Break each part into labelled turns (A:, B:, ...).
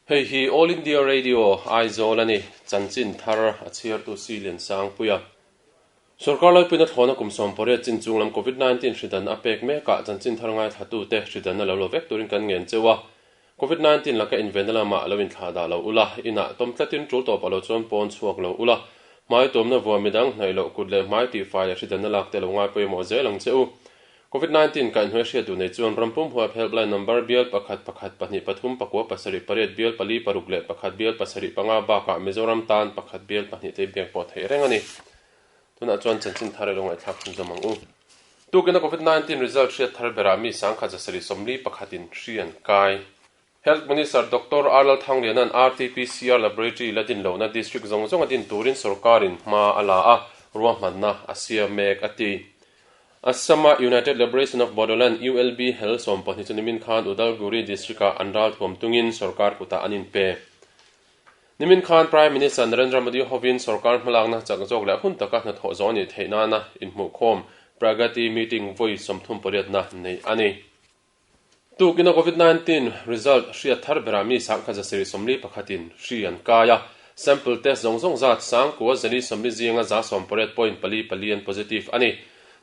A: Hei hi All India Radio, Aizawl a ni. Chanchin thar a chhiartu Si Liansangpuia. Sorkar Laipuina thlawna kum 18 chin chung lam Covid 19 hridan a pek mekah chanchin thar ngaithlatute hridan a lo lo vek turin kan ngen cheu a. Covid 19 laka invenna lamah lo inthlah dah lo ula, inah tawm tlatin tul tawp a lo chuan pawn chhuak lo ula, hmai tuamna vua midang hnaih loh kut leh hmai tihfai leh hridanna lak te lo ngai pawimawh zel ang che u. Covid 19 kaihhnuai hriat duh nei chuan rampum huap helpline number bial pakhat pakhat pahnih pathum pakua pasarih pariat bial pali paruk leh pakhat bial pasarih panga bakah Mizoram tan pakhat bial pahnih te biak pawh theih reng a ni. Tunah chuan chanchin thar ilo ngaihthlak chhunzawm ang u. Tukina Covid 19 result hriat thar berah mi sangkhat zasarih sawmli pakhatin hri an kai. Health Minister Doctor R Lalthangliana'n RT-PCR Laboratory la din lohna district zawng zawng a din turin sorkarin hma a la a, ruahmanna a siam mek a ti. Assam-a United Liberation of Bodoland, ULB, hel 12 chu nimin khan Udalguri district-ah an ral thuam tungin sorkar kutah an inpe. Nimin khan Prime Minister Narendra Modi hovin sorkar hmalakna chak zawk leh hun taka hnathawh zawh a nih theih nana inhmuhkhawm Pragati meeting vawi 38na neih a ni. Tukina Covid 19 result hriat thar berah mi sangkhat zasarih 41 in hri an kai a, sample test zawng zawng zat sangkua zali sawmli zinga za sawmpariat point pali pali an positive a ni.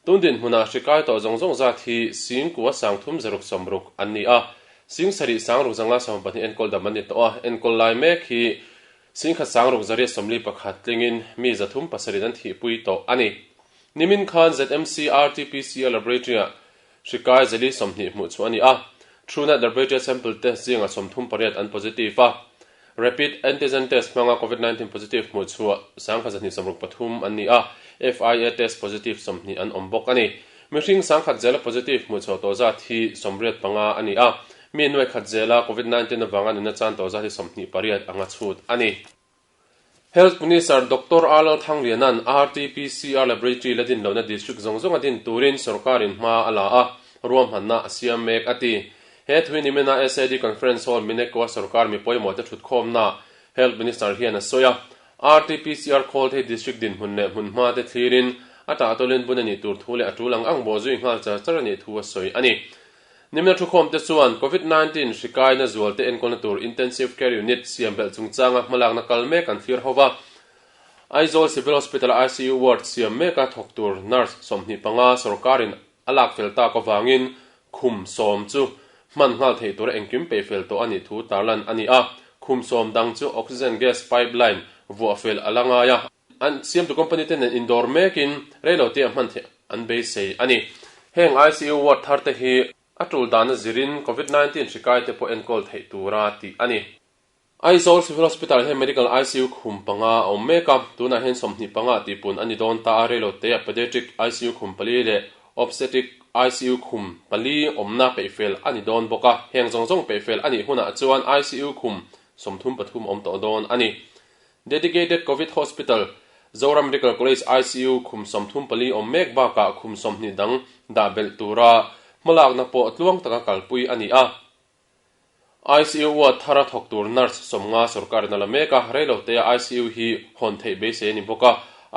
A: Tun dinhmunah hri kai tawh zawng zawng zat hi singkua sangthum zaruk sawmruk an ni a, sing sarih sangruk zanga 12 enkawl dam an ni tawh a, enkawl lai mek hi singkhat sangruk zariat 41 tlingin mi zathum pasarih an thihpui tawh a ni. Nimin khan ZMC RT-PCR Laboratory-ah Hri kai zali 20 hmuh chhuah a ni a, Truenat laboratory sample test zingah 38 an positive a, Rapid antigen test hmanga Covid 19 positive hmuh chhuah 1263 an ni a, FIA test positive 20 an awm bawk a ni. Mihring sangkhat zela positive hmuh chhuah tawh zat hi 85 a ni a, mi nuaikhat zela Covid 19 avanga nunna chan tawh zat hi 28 anga chhut a ni. Health Minister Doctor R Lalthangliana'n RT-PCR Laboratory la din lohna district zawng zawng a din turin sorkarin hma a la a, ruahmanna a siam mek a ti. He thui nimina SAD Conference Hall Minekoa sorkar mi pawimawhte thutkhawmnaah Health Minister hian a sawi a, RT-PCR khawl thei district dinhmun leh hmunhma te thlirin a tahtawlin bun a nih tur thu leh a tul ang ang bawhzui nghal char char a nih thu a sawi a ni. Nimna thukhawm te chuan Covid 19 hri kaina zual te enkawlna tur Intensive Care Unit siam belh chungchanga hmalakna kal mek an thlir ho va. Aizawl Civil Hospital a ICU ward siam meka thawk tur nurse 25 sorkarin a lak fel tak avangin khum sawm chu hman nghal theih tura engkim peih fel tawh a nih thu tarlan a ni a. Khum sawm dang chu oxygen gas pipeline vuah fel a la ngai a. An siamtu company te nen indawr mekin reilo te a hman theih an beisei a ni. Heng ICU ward thar te hi a tul dana zirin Covid 19 hri kai te pawh enkawl theih tura tih a ni. Aizawl Civil Hospital hian Medical ICU khum panga a awm mek a, tunah hian 25 tihpun a ni dawn ta a, reilo te a Pediatric ICU khum pali leh Obstetric ICU khum pali awmna peihfel a ni dawn bawk a, heng zawng zawng peihfel a nih hunah chuan ICU khum 33 awm tawh dawn a ni. Dedicated Covid Hospital, Zoram Medical College ICU khum 34 awm mek bakah khum 20 dang dah belh tura hmalakna pawh tluang taka kalpui a ni a. ICU ward thara thawk tur nurse 50 sorkarin a la mek a, reilotea ICU hi hawn theih beisei a ni bawk a.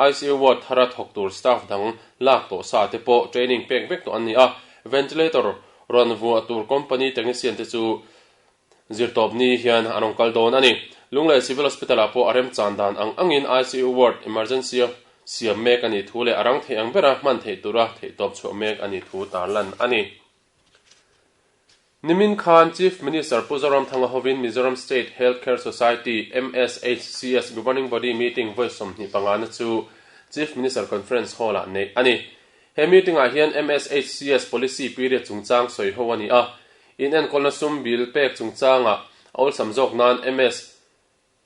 A: ICU ward thara thawk tur staff dang lak tawh sa te pawh training pek vek tawh an ni a. Ventilator rawn vuah tur company technician te chu Zirtawpni hian an rawn kal dawn a ni. Lunglei Civil Hospital-ah pawh a remchan dan ang angin ICU ward emergency a siam mek a nih thu leh a rang thei ang bera hman theih tura theihtawp chhuah mek a nih thu tarlan a ni. Nimin khan Chief Minister Pu Zoramthanga hovin Mizoram State Health Care Society, MSHCS, Governing Body meeting vawi 25 na chu Chief Minister Conference Hall-ah neih a ni. He meeting-ah hian MSHCS policy period chungchang sawi ho a ni a, In enkawlna sum bill pek chungchangah a awlsam zawk nan MS,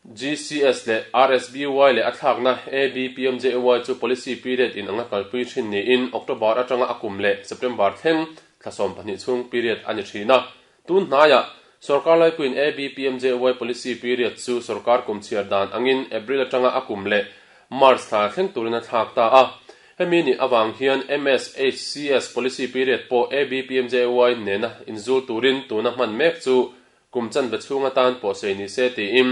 A: GCS leh RSBY leh a thlakna ABPMJAY chu policy period in anga kalpui thin niin October atanga a kum leh September thleng thla 12 chhung period a ni thin a. Tun hnaiah sorkar laipuiin ABPMJAY policy period chu sorkar kum chhiar dan angin April atanga a kum leh March thla thleng turin a thlak ta a. Hemi nih avang hian MSHCS policy period pawh ABPMJAY nena inzul turin tuna hman mek chu kum chanve chhung atan pawh sei ni se tiin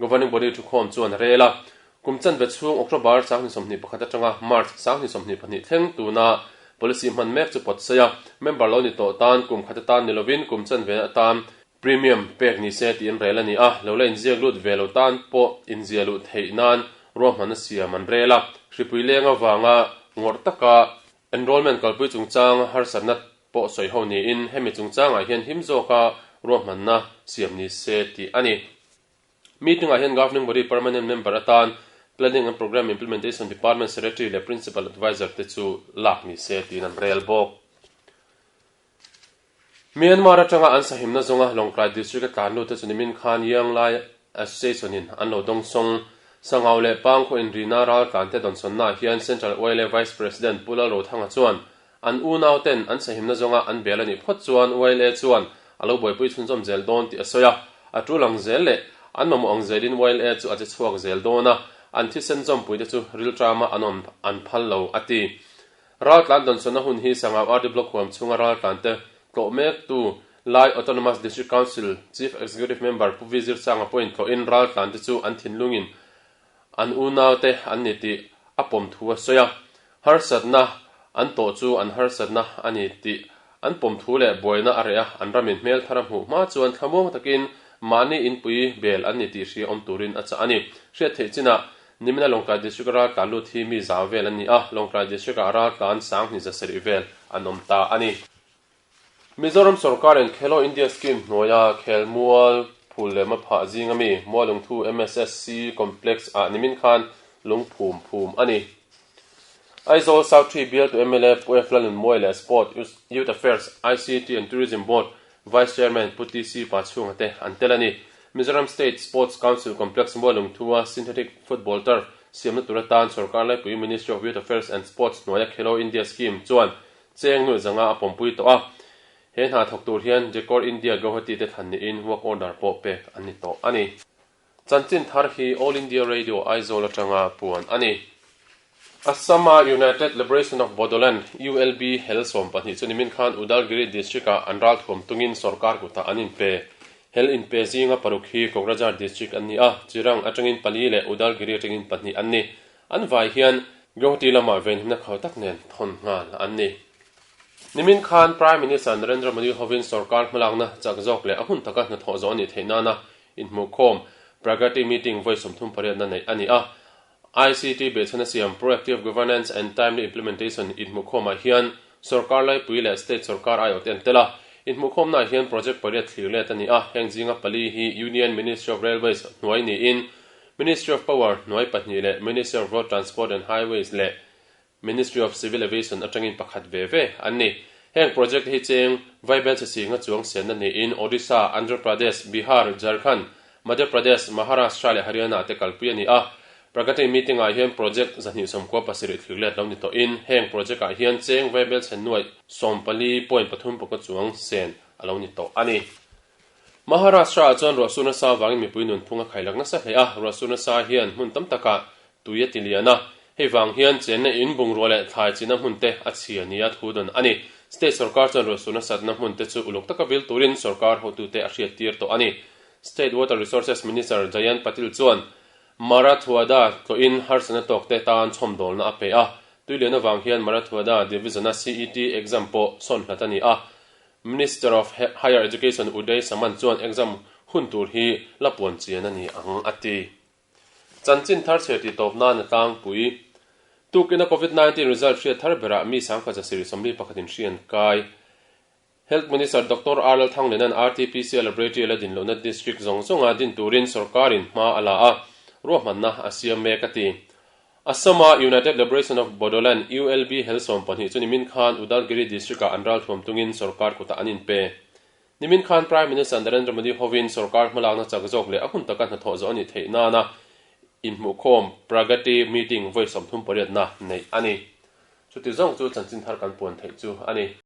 A: Governing Body thukhawm chuan a rel a. Kum chanve chhung October 2021 atanga March 2022 thleng tuna policy hman mek chu pawt sei a, member lo ni tawh tan kum khat atan ni lovin kum chanve atan. Premium pek ni se tiin rel a ni a, lo la inziak lut ve lo tan pawh inziah luh theih nan ruahmanna siam an rel a. Hripui leng avanga ngawrh taka enrollment kalpui chungchang harsatna pawh sawi ho niin hemi chungchangah hian him zawka ruahmanna siam ni se tih a ni. Meeting ah hian Governing Body Permanent Member atan Planning and Programme Implementation Department Secretary leh Principal Adviser te chu lak ni se tiin an rel bawk. Myanmar atanga an sahimna zawnga Lawngtlai District a tlan lut te chu nimin khan Yanglai Association in an lo dawngsawng. Sangau leh Pangkhaw inrina raltlan te dawnsawnnaah hian Central YLA Vice President Pu Lalrothanga chuan An unau ten an sahimna zawnga an bel a nih phawt chuan YLA chuan a lo buaipui chhunzawm zel dawn tih a sawi a, a tul ang zel leh an mamawh ang zelin YLA chu a che chhuak zel dawn a, an thisen zawmpuite chu rilṭama an awm an phal lo a ti. Raltlan dawnsawnna hun hi Sangau RD Block huam chhunga raltlante tlawh mektu Lai Autonomous District Council Chief Executive Member Pu V Zirsanga pawhin tlawhin raltlante chu an thinlungin An unaute an ni tih a pawm thu a sawi a, harsatna an tawh chu an harsatna a ni tih an pawm thu leh buaina a reh a, an ramin hmel thar a hmuh hma chuan thlamuang takin mahni inpui bel an ni tih hria awm turin a chah a ni. Hriat theih chinah Nimina Lawngtlai District a raltlan lut hi mi zau vel an ni a, Lawngtlai District-ah raltlan 2700 vel an awm ta a ni. Mizoram sorkarin Khelo India Scheme hnuaia khelmual phul leh maphah zinga mi Mualungthu MSSC Complex ah nimin khan lungphum phum a ni. Aizawl South Tree bialtu mla Pu F Lalnunmuai leh Sport, Youth Affairs, ICT and Tourism Board Vice Chairman Pu TC Pachhunga te an tel a ni. Mizoram State Sports Council Complex Mualungthua Synthetic Football Turf siamna tur atan sorkar laipui Ministry of Youth Affairs and Sports hnuaia Khelo India Scheme chuan Cheng nuih zanga a pawmpui tawh a, he hna thawk tur hian Decor India Guwahati te thlan niin work order pawh pek an ni tawh a ni. Chanchin thar hi All India Radio Aizawl atanga puan a ni. Assam-a United Liberation of Bodoland, ULB, hel 12 chu nimin khan Udalgiri District-ah an ralthuam tungin sorkar kutah an inpe. Hel inpe zinga paruk hi Kokrajhar District an ni a, Chirang atangin pali leh Udalgiri atangin pahnih an ni. An vai hian Guwahati lamah venhimna khau tak nen thawn nghal an ni. Nimin khan Prime Minister Narendra Modi hovin sorkar hmalakna chak zawk leh a hun taka hnathawh zawh a nih theih nana inhmuhkhawm Pragati Meeting vawi 38 na neih a ni a. ICT behchhana siam Proactive Governance and Timely Implementation inhmuhkhawmah hian sorkar laipui leh state sorkar aiawhte an tel a. Inhmuhkhawmnaah hian project pariat thlir let a ni a, heng zinga pali hi Union Ministry of Railways hnuai niin Ministry of Power hnuai pahnih leh Ministry of Road Transport and Highways leh Ministry of Civil Aviation atangin pakhat ve ve an ni. Heng project te hi cheng Vaibelchhe Singa chuang senna niin Odisha, Andhra Pradesh, Bihar, Jharkhand, Madhya Pradesh, Maharashtra leh Haryana te kalpui a ni a. Pragati meeting ah hian project 297 thlir let lo ni tawhin heng project ah hian cheng Vaibelchhe nuaih 14.3 pawka chuang sen a lo ni tawh a ni. Maharashtra-ah chuan ruahsur nasa avangin mipui nunphung a khailak nasa hle a, ruahsur nasa hian hmun tam takah tui a ti lian a, hei vang hian chenna in bungrua leh thlai china hmun te a chhia nia thu dawn a ni. State sorkar chuan ruahsur nasatna hmun te chu uluk taka vil turin sorkar hotute a hriattir tawh a ni. State Water Resources Minister Jayant Patil chuan Marathwada tlawhin harsatna tawkte tan chhawmdawlna a pe a, tui lian avang hian Marathwada Division-a CET exam pawh sawn hlat a ni a, Minister of Higher Education Uday Samant chuan exam hun tur hi la puan chian a ni ang a ti. Chanchin thar chhe tih tawp nan a tlangpui. Tukin a Covid 19 result hriat thar berah mi sangkhat zasirih 41 in hri an kai. Health Minister Doctor R Lalthangliana'n RTPCR Laboratory a la din lohna district zawng zawnga din turin sorkarin hma a la a, ruahmanna a siam mek a ti. Assam-a United Liberation of Bodoland, ULB, hel 12 chu nimin khan Udalgiri District-ah an ralthuam tungin sorkar kutah an inpe. Nimin khan Prime Minister Narendra Modi hovin sorkar hmalakna chak zawk leh a hun taka hnathawh zawh a nih theih nana inhmuhkhawm Pragati Meeting vawi 38 na neih a ni. Chuti zawng chu chanchin thar kan puan theih chu a ni.